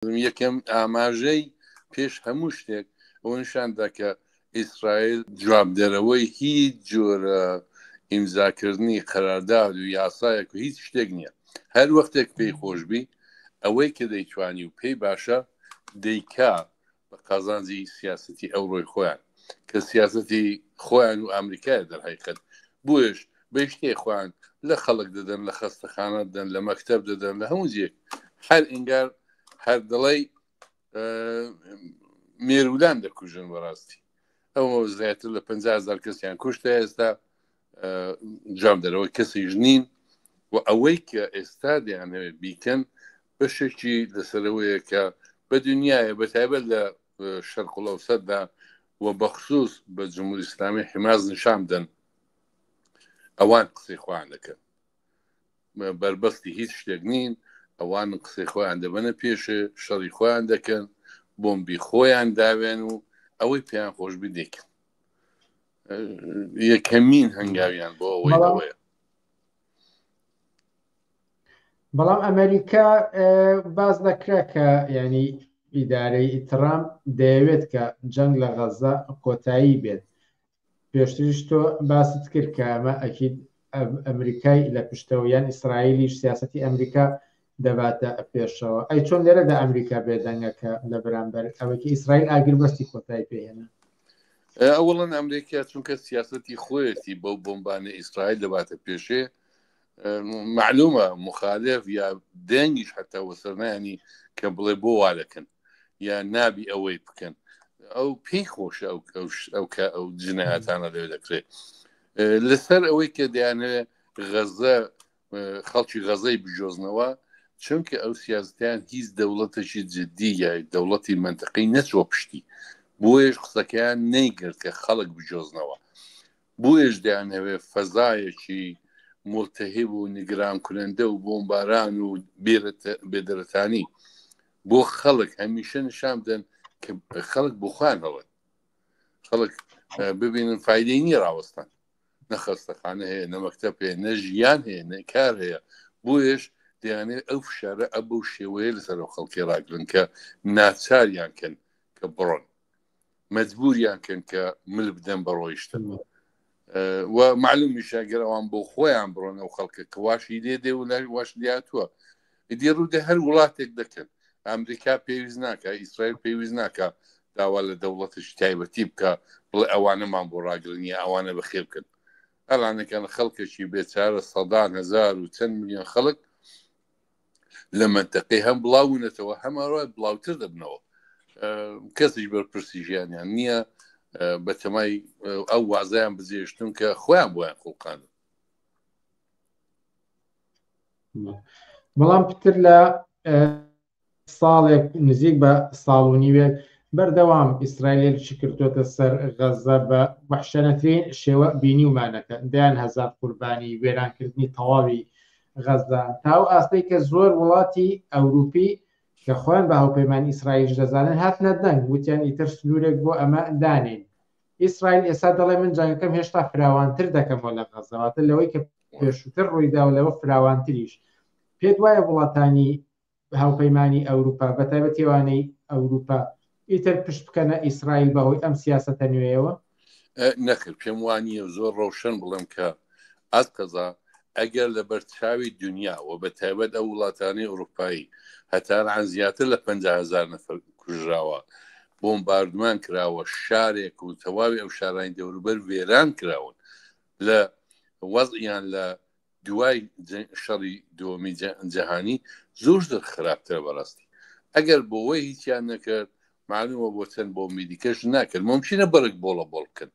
یەکەم ئاماژەی پێش هەموو شتێک ئەوە نیشاندا کە ئیسرائیل جوابدەرەوەی هیچ جۆرە ئیمزاکردنی قەرارداد و یاسایەک و هیچ شتێک نییە. هەر وەختێک پێی خۆشبی ئەوەی کە دەیتوانی و پێی باشە دەیکا بە قازانجی سیاسەتی ئەوڕۆی خۆیان کە سیاسەتی خۆیان و ئامریکایە دەرحەقیقەت. بۆیەش بە شتێ خۆیان لە خەڵک دەدەن، لە خەستەخانە دەدەن، لە مەکتەب دەدەن، لە هەموو جێک هەر ئینگار هەر دەڵێی مێرولان دەکوژن. بەڕاستی ئەو زیاتر لە 50هزار کەسیان کوشتە ئێستا جام دەرەوەی کەسیش نین و ئەوەی کە ئێستا دەیانەوێت بیکەن بەشێکی لەسەرەوەیە کە بە دنیاە بە تایبەت لە شەرقڵەوسەتدا و بەخصوص بە جمهوری ئیسلامی حماز نیشان بدەن ئەوان قسەی خۆیان دەکەن، بەربەستی هیچ شتێک نین، ئەوان قسەی خۆیان دەبەنە پێشێ، شەڕی خۆیان دەکەن، بۆمبی خۆیان داوێن و ئەوەی پێیان خۆشبی دەکەن. یەکەمین هەنگاویان بۆ ئەوەی ئەوەیە. بەڵام ئەمریکا باز دەکرا کە ینی ئیدارەی ترامپ دەیەوێت کە جەنگ لە غەزە کۆتایی بێت. پێشتریش تۆ باست کرد کە ئەمە ئەکید ئەمریکای لە پشتەوە یان ئیسرائیلیش سیاسەتی ئەمریکا دەباتە پێشەوە. ئەی چۆن لێرەدا ئەمریکا بێدەنگە کە لە بەرامبەر ئەوەی کە ئیسرائیل ئاگربەستی کۆتایی پێهێنا؟ ئەوەڵەن ئەمریکا چونکە سیاسەتی خۆیەتی بەو بۆمبانە ئیسرائیل دەباتە پێشێ، معلومە مخالف یا دەنگیش حتا وەسەرنانی کە بڵێ بۆ وا دەکەن یا نابی ئەوەی بکەن. ئەو پێی خۆشە ئەو ئەو کە ئەو جنایەتانە لەوێ دەکرێت. لەسەر ئەوەی کە دەیانەوێت غەزە خەڵکی غەزەی بجۆزنەوە، چونکە ئەو سیاستیان هیچ دەوڵەتێکی جددی یا دەوڵەتی منتەقەی نەچوە پشتی، بۆیەش قسەکەیان نەیگرت کە خەڵک بجۆزنەوە. بۆیەش دەیانهەوێت فەزایەکی ملتهب و نیگران کنندە و بۆمباران و بێدەرەتانی بۆ خەڵک هەمیشە نیشان بدەن کە خەڵک بۆ خۆیان هەڵێن، خەڵک ببینن فیدەی نییە ڕاوەستان، نە خەستەخانە هەیە، نە مەکتەب هەیە، نە ژیان هەیە، نە کار هەیە. بۆیەش دەیانێت ئەو فشارە ئە بەو شێوەیە لەسەر ئەو خەڵکی ڕاگرن کە ناچاریان کەن کە بڕۆن، مەجبوریان کەن کە مل بدەن بە ڕۆیشتن. و معلومیشە گەر ئەوان بۆ خۆیان بڕۆن ئەو خەڵکە کە واشی لێ دێ و لای واش لاتوە ئیدی ڕوودە هەر وڵاتێک دەکەن. ئەمریکا پێویست ناکە، ئیسرائیل پێویست ناکە داوا لە دەوڵەتێکی تایبەتی بکە بڵێ ئەوانەمان بۆ ڕاگرن یا ئەوانە بەخێ بکەن. ئەلانەکان خەڵکێکی بێچارە سەدان هەزار و چەند ملیۆن خەڵک لە مەنتەقەی هەم بڵاوونەتەوە هەم ئەوە بڵاوتر دەبنەوە، کەسیش بەرپرسی ژیانیان نییە، بەتەمای ئەو وازیان بجێشتون کە خۆیان بۆیان خوڵقاند. بەڵام پتر لە ساڵێک، نزیک بە ساڵ و نیوێک بەردەوام ئیسرائیل هێرشی کردووەتە سەر غەززە بە وەحشیانەترین شێوە بینیومانەکە دەیان هەزار قوربانی، وێرانکردنی تەواوی غەززە تا ئەو ئاستەی کە زۆر وڵاتی ئەوروپی کە خۆیان بە هاوپەیمانی ئیسرائیلیش دەزانن هاتنە دەنگ وتیان ئیتر سنوورێک بۆ ئەمە دانێین. ئیسرائیل ئێستا دەڵێ من جەنگەکەم هێشتا فراوانتر دەکەمەوە لە غەززە، واتە لەوەی کە پێشووتر ڕوویدا و لەوە فراوانتریش. پێت وایە وڵاتانی هاوپەیمانی ئەوروپا، بەتایبەتی ئەوانەی ئەوروپا، ئیتر پشت بکەنە ئیسرائیل بەهۆی ئەم سیاسەتە نوێیەوە؟ نەخێر، پێم وانییە. زۆر ڕەوشەن بڵێم کە ئەز قەزا ئەگەر لەبەر چاوی دنیا و بە تایبەت ئەو وڵاتانەی ئەوروپایی هەتا الآن زیاتر لە 50,000 نەفەر کوژراوە، بۆمباردمان کراوە، شارێک و تەواوی ئەو شارانی دەوروبەر وێران کراون، لە وەزعیان لە دوای شەڕی دووەمی جەهانی زۆر زۆر خراپترە. بەڕاستی ئەگەر بۆوەی هیچیان نەکرد، معلومە بۆ چەند بۆمبی دیکەش ناکرد. ممکنە بەرگ بۆڵە بۆڵ بکەن،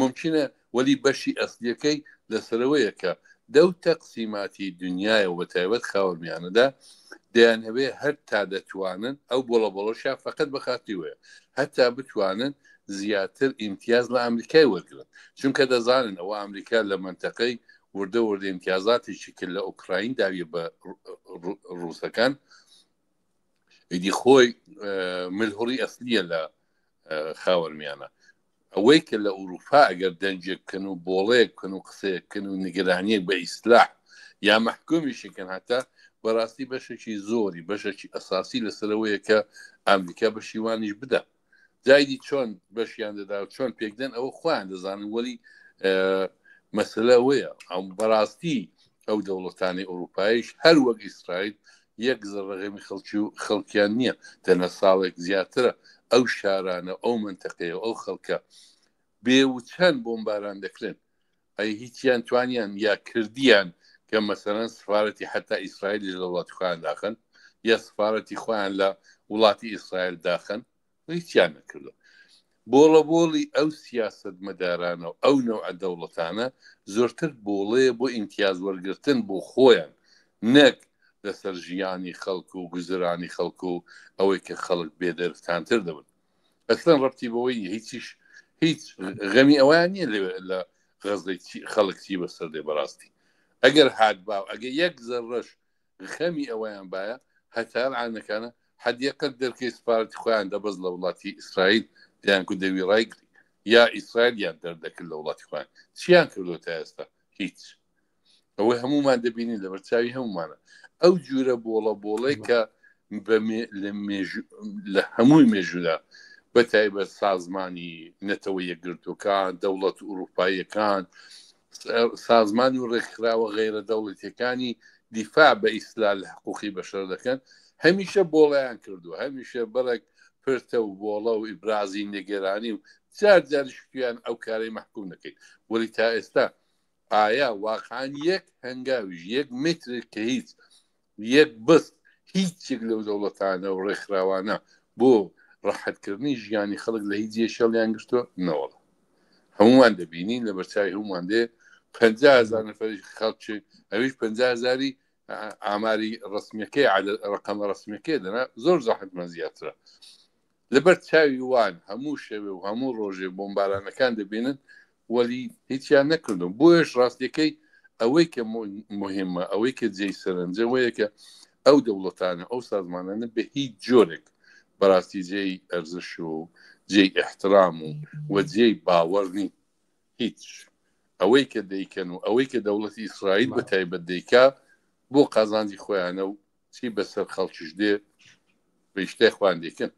ممکنە، وەلی بەشی ئەسلیەکەی لەسەرەوەیە کە دەو تەقسیماتی دنیاە و بە تایبەت خاوەرمیانەدا دەیانهەوێ هەر تا دەتوانن ئەو بۆڵە بۆڵەشیان فقط بەخاتری وەیە هەتا بتوانن زیاتر ئیمتیاز لە ئەمریکای وەرگن، چونکە دەزانن ئەوە ئەمریکا لە مەنتەقەی وردە وردە ئیمتیازاتێکی کرد لە ئۆکراین داویە بە ڕووسەکان، ئیدی خۆی ملهوڕی ئەسلیە لە خاوەرمیانە. ئەوەی کە لە ئەوروپا ئەگەر دەنگێک بکەن و بۆڵەیەک بکەن و قسەیەک بکەن و نیگەرانیەک بە ئیسلاح یا مەحکومیشی کەن هەتا بەڕاستی بەشێکی زۆری بەشێکی ئەساسی لەسەرەوەیە کە ئەمریکا بەشی وانیش بدا جایدی چۆن بەشیان دەدا و چۆن پێکدەن ئەوە خۆیان دەزانن وەلی مەسلە ئەوەیە ئەم بەڕاستی ئەو دەوڵەتانی ئەوروپایش هەر وەک ئیسرائیل یەک زەڕەغەمی خەڵکی و خەڵکیان نییە دەنە ساڵێک زیاترە ئەو شارانە ئەو منتەقەیە و ئەو خەڵکە بێ و چەند بۆمباران دەکرێن ئەی هیچیان توانیان یا کردیان کە مەسەلەن سفارەتی حەتا ئیسرائیلیش لە وڵاتی خۆیان داخەن یا سفارەتی خۆیان لە وڵاتی ئیسرائیل داخەن؟ هیچیان نەکردوە. بۆڵە بۆڵی ئەو سیاسەتمەدارانە و ئەو نەوعە دەوڵەتانە زۆرتر بۆڵەیە بۆ ئیمتیاز وەرگرتن بۆ خۆیان نەک لەسەر ژیانی خەڵک و گوزرانی خەڵک و ئەوەی کە خەڵک بێدەرفتانتر دەبن. ئەسلەن ڕەبتی بەوەی نیە هیچیش هیچ غەمی ئەویان نییە لەوێ لە غەزەی چی خەڵک چی بەسەر دێ بەڕاستی ئەگەر هات باو ئەگە یەک زەڕەش خەمی ئەوەیان باە هەتا عانەکانە حەدیقەت دەرکەی سپارەتی خۆیان دەبەز لە وڵاتی ئیسرائیل دەیان کو دەوی ڕایگری یا ئیسرائیلیان دەردەکرد لە وڵاتی خۆیان چیان کردو تا ئێستا هیچ ئەوەی هەمومان دەبینین لەبەر چاوی هەمومانە ئەو جورە بۆڵە بۆڵێک کە لە هەمووی مێژودا بە تایبەت سازمانی نەتەوە یەکگرتوەکان دەوڵەت ئوروپاییەکان سازمان و ڕێکخراوە غیرە دەوڵەتەکانی دیفاع بە ئیسلال حقوقی بەشەر دەکەن هەمیشە بۆڵیان کردو هەمیشە بەڵێک پرتە و بۆڵە و ئیبرازی نگەرانی و جار جاریشیان ئەو کارەی محکوم دەکەیت وەلی تا ئێستا ئایا واقعەن یەک هەنگاویش، یەک مترێک کە هیچ، یەک بست، هیچێک لەو دەوڵەتانە و ڕێکخراوانە بۆ ڕەحەتکردنی ژیانی خەڵک لە هیچ جێ شەڵیان گرتووە؟ نەوەڵا. هەموومان دەبینین لە بەرچاوی هەموومان دێ 50 هەزار نەفەری خەڵکی ئەویش 50 هەزاری ئاماری ڕسمیەکەی ڕقەمە ڕسمیەکەی دەنا زۆر زەحمەتمان زیاترە لەبەر چاوی وان هەموو شەوێ و هەموو ڕۆژێ بۆمبارانەکان دەبینن وەلی هیچیان نەکردوون بۆیەش ڕاستیەکەی ئەوەی کە مهمە ئەوەی کە جێی سەرنجە وەیە کە ئەو دەوڵەتانە ئەو سازمانانە بە هیچ جۆرێک بەڕاستی جێی ئەرزش و جێی احترام و و جێی باوەڕ نین هیچ ئەوەی کە دەیکەن و ئەوەی کە دەوڵەتی ئیسرائیل بە تایبەت دەیکا بۆ قازانجی خۆیانە و چی بەسەر خەڵکیش دێ بەیشتای خۆیان دەیکەن.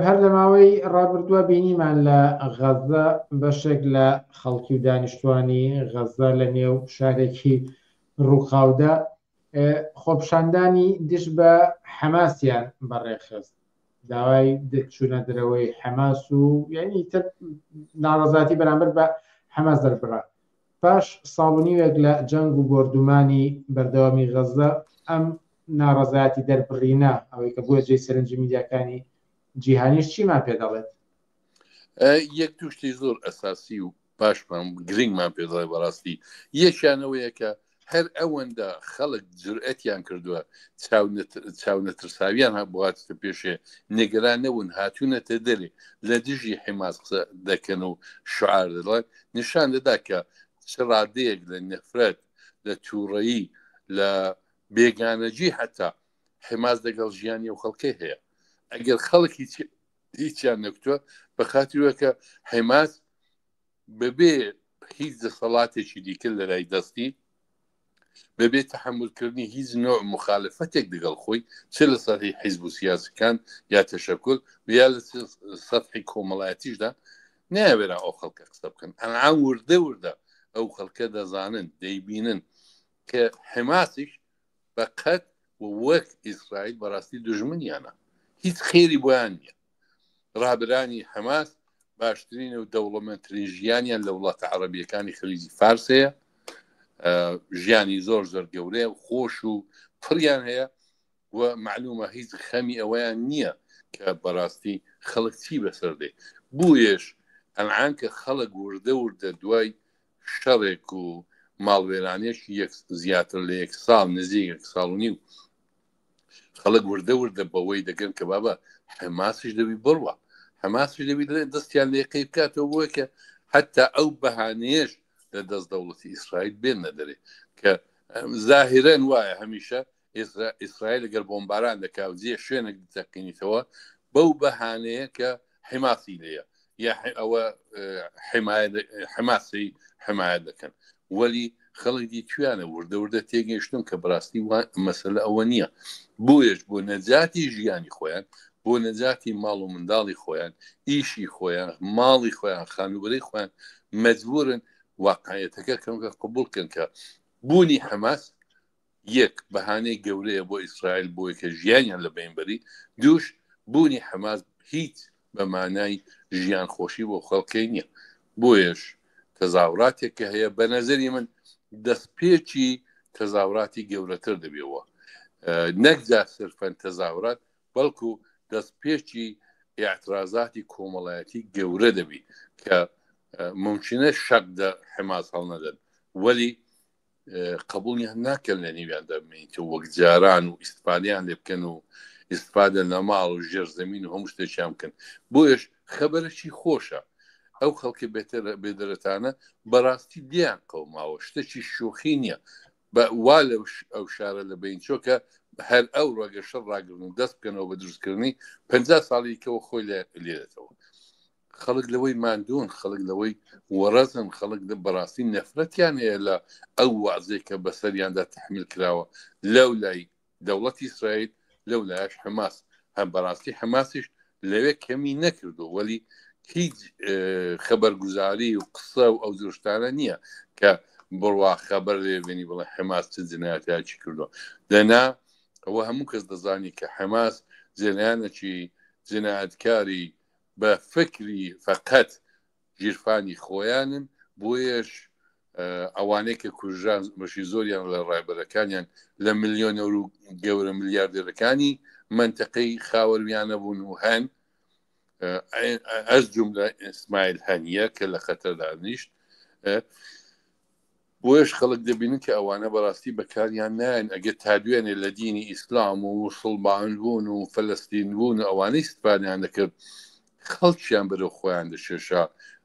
هەر لە ماوەی ڕابردووە بینیمان لە غەزە بەشێک لە خەڵکی و دانیشتوانی غەزە لە نێو شارێکی ڕووخاودا خۆپشاندانی دژ بە حەماسیان بەڕێخست داوای چوونە دەرەوەی حەماس و یعنی تر ناڕەزاتی بەرامبەر بە حەماس دەربڕا پاش ساڵ و نیوێک لە جەنگ و بۆردومانی بەردەوامی غەززە، ئەم ناڕەزایەتی دەربڕینە، ئەوەی کە بووە جێی سەرنجی میدیاکانی جیهانیش چیمان پێ دەڵێت؟ یەک دوو شتی زۆر ئەساسی و باشمان گرنگمان پێ دەڵێ بەڕاستی یەکیان ئەوەیە کە هەر ئەوەندە خەڵک جورئەتیان کردووە چاونەترساویان هەبوو هاتتە پێشێ نگران نەبوون هاتوونەتە دەرێ لە دژی حیماس قسە دەکەن و شعار دەڵێن نیشان دەدا کە چ ڕادەیەک لە نەفرەت لە تووڕەیی لە بێگانەگی حتا حماس لەگەڵ ژیانی و خەڵکەی هەیە ئەگەر خەڵک هیچ هیچیان نەکوتووە بە خاتریوە کە حماس بەبێ هیچ دەسەڵاتێکی دیکە لە لای دەستی بەبێ تەحملکردنی هیچ نوع مخالفەتێک دەگەڵ خۆی چ لە سەرهی حیزب و سیاسەکان یا تەشەکول یا لە سەتحی کۆمەڵایەتیشدا ناوێرا ئەو خەڵکە قسە بکەن ئەنعام وردە وردە ئەو خەڵکە دەزانن دەیبینن کە حماسیش بە قەت و وەک ئیسرائیل بەڕاستی دوژمنیانە هیچ خێری بۆیان نییە ڕابرانی حەماس باشترین و دەوڵەمەندترین ژیانیان لە وڵاتە عەرەبیەکانی خلیجی فارس هەیە ژیانی زۆر زۆر گەورەیە و خۆش و پڕیان هەیە و معلومە هیچ خەمی ئەوەیان نییە کە بەڕاستی خەڵک چی بەسەر دێ بۆیەش ئەلعان کە خەڵک وردە وردە دوای شەڕێک و ماڵوێرانێکی یەک زیاتر لە یەک ساڵ نزیک یەک ساڵ و نیو خەڵک وردە وردە بەوەی دەگەن کە بابە حەماسیش دەبی بڕوە حەماسیش دەبی دەستیان لێ قەی بکاتەوە بۆیە کە حتا ئەو بەهانەیەش لە دەست دەوڵەتی ئیسرائیل بێنە دەرێ کە زاهرەن وایە هەمیشە ئیسرائیل گەر بۆمباران دەکا و جێ شوێنێک دەتەقینیتەوە بەو بەهانەیە کە حماسی لێیە یا ئەوە حماسی حمایە دەکەن وەلی. خەڵک دیتویانە وردە وردە تێگەیشتون کە بەڕاستی مەسەلە ئەوە نییە بۆیەش بۆ نەجاتی ژیانی خۆیان بۆ نەجاتی ماڵ و منداڵی خۆیان ئیشی خۆیان ماڵی خۆیان خانوبەرەی خۆیان مەجبورن واقعیەتەکە کەمکە قبول کەن کە بوونی حەماس یەک بەهانەی گەورەیە بۆ ئیسرائیل بۆی کە ژیانیان لە بەین بەری، دووش بوونی حەماس هیچ بە مانای ژیان خۆشی بۆ خەڵکەی نییە، بۆیەش تەزاوراتێک کە هەیە بە نەزەری من دەستپێکی تەزاوراتی گەورەتر دەبێەوە نەک جا سرفەن تەزاورات بەڵکو دەستپێکی ئیعترازاتی کۆمەڵایەتی گەورە دەبی کە ممکنە شەق دە حەماس هەڵنەدەن وەلی قبوڵیان ناکەن لە نێویاندا بمێنیتەوە وەک جاران و ئیسفادەیان لێ بکەن و ئیسفادە لە ماڵ و ژێر زەمین و هەموو شتێکیان بکەن بۆیەش خەبەرەکی خۆشە ئەو خەڵکی بێتر بێدەرەتانە بەڕاستی دیان قەوماوە شتێکی شوخی نییە بە وا لە ئەو شارە لە بین چۆکە هەر ئەو ڕۆگە شەڕ ڕاگرن و دەست بکەنەوە بە دروستکردنی پ ساڵیکەوە خۆی لێرێتەوە خەڵک لەوەی ماندوون، خەڵک لەوەی وەڕەزن، خەڵک بەڕاستی نەفرەتیان هەیە لە ئەو وەعزەی کە بەسەریاندا تەحمیل کراوە لەو لای دەوڵەتی ئیسرائیل لەو لایش حەماس هەم بەڕاستی حەماسیش لەوێ کەمی نەکردو وەلی هیچ خەبەرگوزاری و قسە و ئەو جۆشتانە نییە کە بڕوا خەبەر لێ بێنی بڵێ حەماس چ جنایەتێکی کردووە دەنا ئەوە هەموو کەس دەزانی کە حەماس جنایانێکی جنایەتکاری بە فکری فەقەت گیرفانی خۆیانن بۆیەش ئەوانەی کە کوژران بەشی زۆریان لە ڕایبەرەکانیان لە ملیۆنەر و گەورە ملیاردێرەکانی منتەقەی خاوەرمیانە بوون و هەن ئەس جملە ئیسماعیل هەنیە کە لە خەتەردا نیشت بۆیەش خەڵک دەبینن کە ئەوانە بەڕاستی بەکاریان نایەن ئەگەر تا دوێنێ لە دینی ئیسلام و موسڵمان بوون و فەلەستین بوون و ئەوانەی ئیستفادەیان دەکرد خەڵکیان بەرەو خۆیان دەکێشا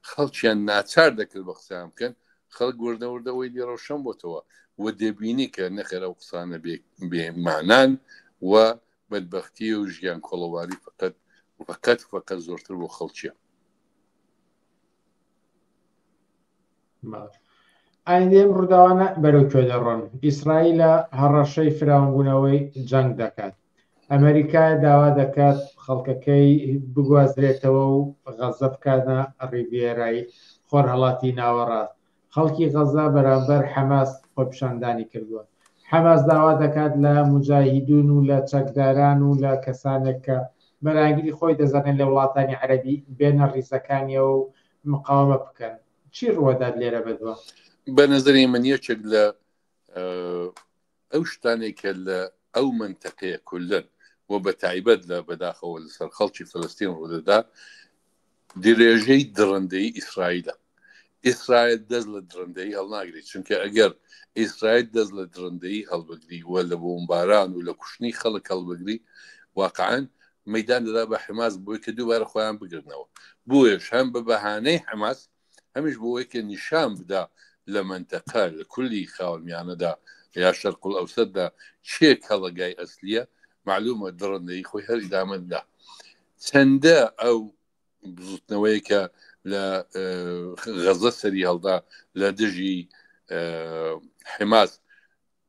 خەڵکیان ناچار دەکرد بە قسەیان بکەن خەڵک وردە وردە ئەوەی لێ ڕەوشەن بۆتەوە و دەبینی کە نەخێر ئەو قسانە بێ بێ مەعنان و بەدبەختی و ژیان کۆڵەواری فقط فقط فقط زۆرتر بۆ خەڵکیە. ئایندەی ئەم ڕووداوانە بەرەو کوێ دەڕۆن؟ ئیسرائیلە هەڕەشەی فراوانبوونەوەی جەنگ دەکات. ئەمریکا داوا دەکات خەڵکەکەی بگوازرێتەوە و غەزە بکاتە ڕیڤێرای خۆرهەڵاتی ناوەڕاست. خەڵکی غەزە بەرامبەر حەماس خۆپیشاندانی کردووە. حەماس داوا دەکات لە موجاهیدون و لە چەکداران و لە کەسانێک کە بەلایەنگری خۆی دەزانێت لە وڵاتانی عەرەبی بێنە ڕیزەکانیەوە و مقاومە بکەن. چی ڕووەدات لێرە بەدوا؟ بە نظری من یەکێک لە ئەو شتانێک کە لە ئەو منتەقەیە کولەن و بە تایبەت لە بەداخەوە لەسەر خەڵکی فلستین ڕوودەدا درێژەی دڕندەی ئیسرائیلە ئیسرائیل دەست لە دڕندەی هەڵناگری چونکە ئەگەر ئیسرائیل دەست لە دڕندەی هەڵبگری و لە بۆمباران و لە کوشتنی خەڵک هەڵبگری واقعا مەدان دەدا بە حماس بۆی کە دووبارە خۆیان بگرنەوە بۆیەش هەم بە بەهانەی حماس هەمیش بۆ ئەوەی کە نیشان بدا لە مەنتەقە لە کولی خاوەرمیانەدا یا شەرقل ئەوسەتدا چێ کەڵەگای ئەسلیە معلومە دڕندەی خۆی هەر ئیدامە دا چەندە ئەو بزوتنەوەیە کە لە غەزە سەری هەڵدا لە دژی حماس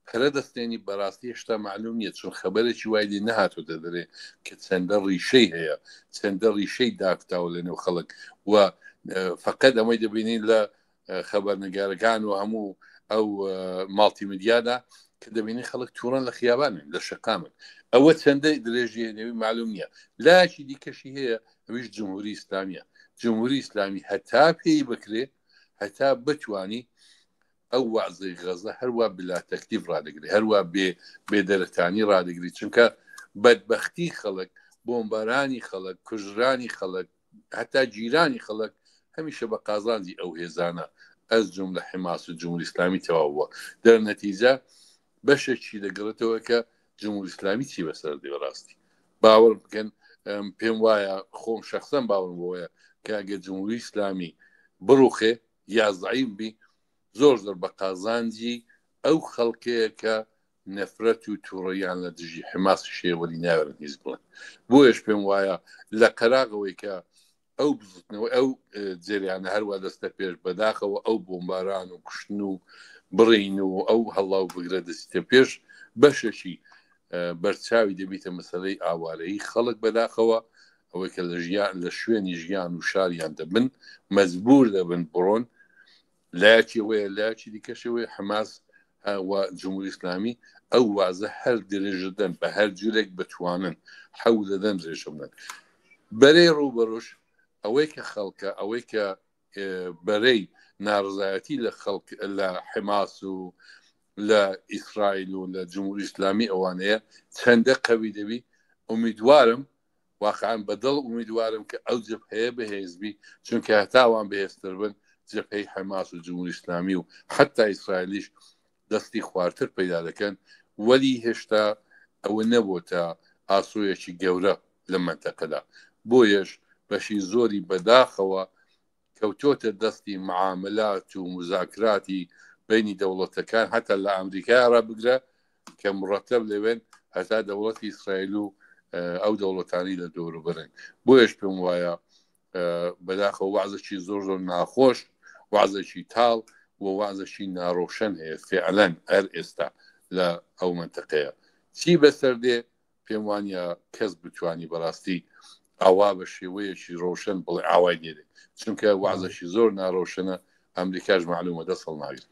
پەرە دەستێنی بەڕاستی هێشتا معلوم نییە چون خەبەرێکی وای لێ نەهاتۆتە دەرێ کە چەندە ڕیشەی هەیە چەندە ڕیشەی داکتاوە لە نێو خەڵک و فقط ئەمەی دەبینین لە خەبەرنگارەکان و هەموو ئەو ماڵتی میدیادا کە دەبینی خەڵک تووڕەن لە خیابانن لە شەقامن ئەوە چەندە درێژی نەوی معلوم نییە لایەکی دیکەشی هەیە ئەویش جمهوری ئیسلامیە جمهوری ئیسلامی هەتا پێی بکرێ هەتا بتانی ئەو وەعزەی غەزە هەروا بلا تەکلیف ڕادەگری هەروا بێ بێدەرەتانی ڕادەگری چونکە بەدبەختی خەڵک بۆمبارانی خەڵک کوژرانی خەڵک هەتا گیرانی خەڵک هەمیشە بە قازانجی ئەو هێزانە ئەز جملە حماس و جمهوری ئیسلامی تەواو بووە دەرنەتیجە بەشێکی دەگەڕێتەوە کە جمهوری ئیسلامی چی بەسەر دێ بەڕاستی باوەڕ بکەن پێم وایە خۆم شخصەن باوەڕم بۆیە کە ئەگەر جمهوری ئیسلامی بڕوخێ یا زعیم بی زۆر زۆر بە قازانجی ئەو خەڵکەیە کە نەفرەت و تووڕەیان لە دژی حماسی شێوەری ناوێرن هیچ بڵێن بۆیەش پێم وایە لە قەراغەوەی کە ئەو بزوتنەوە ئەو جریانە هەروە دەستە پێش بەداخەوە ئەو بۆمباران و کوشتن و بڕین و ئەو هەڵاو بگرە دەچیتە پێش بەشێکی بەرچاوی دەبیتە مەسەلەی ئاوارەیی خەڵک بەداخەوە ئەوەی کە لە ژیان لە شوێنی ژیان و شاریان دەبن مەجبور دەبن بڕۆن لایەکی ئەوەیە لایەکی دیکەشەوەی حەماس و جمهوری ئیسلامی ئەو وازە هەر درێژەدەن بە هەر جورێک بتوانن حەول دەدەن درێژە بدەن بەرەی ڕووبەڕووش ئەوەی کە خەڵکە ئەوەی کە بەرەی ناڕزایەتی لە خەڵک لە حماس و لە ئیسرائیل و لە جمهوری ئیسلامی ئەوانەیە چەندە قەوی دەبی ئومیدوارم واقعا بە دڵ ئومیدوارم کە ئەو جبهەیە بەهێز بی چونکە هەتا ئەوان بەهێزتر بن جبهەی حەماس و جمهوری ئیسلامی و حتا ئیسرائیلیش دەستی خوارتر پەیدا دەکەن وەلی هێشتا ئەوە نەبۆتە ئاسۆیەکی گەورە لە مەنتەقەدا بۆیەش بەشی زۆری بەداخەوە کەوتۆتە دەستی معاملات و مزاکراتی بینی دەوڵەتەکان هەتا لە ئەمریکا ڕا بگرە کە مڕەتەب لەوێن هەتا دەوڵەتی ئیسرائیل و ئەو دەوڵەتانی لە دەوروبەرن بۆیەش پێم وایە بەداخەوە وازەکی زۆر زۆر ناخۆش وازەکی تاڵ و وازەکی ناڕۆشن هەیە فعلەن هەر ئێستا لە ئەو منتەقەیە چی بەسەر دێ پێم وانە کەس بتانی بەڕاستی ئاوا بە شێوەیەکی ڕۆشن بڵێ ئاوای لێدێ چونکە وازەکی زۆر ناڕۆشنە ئەمریکاش معلومە دەسەڵ ناگرێت.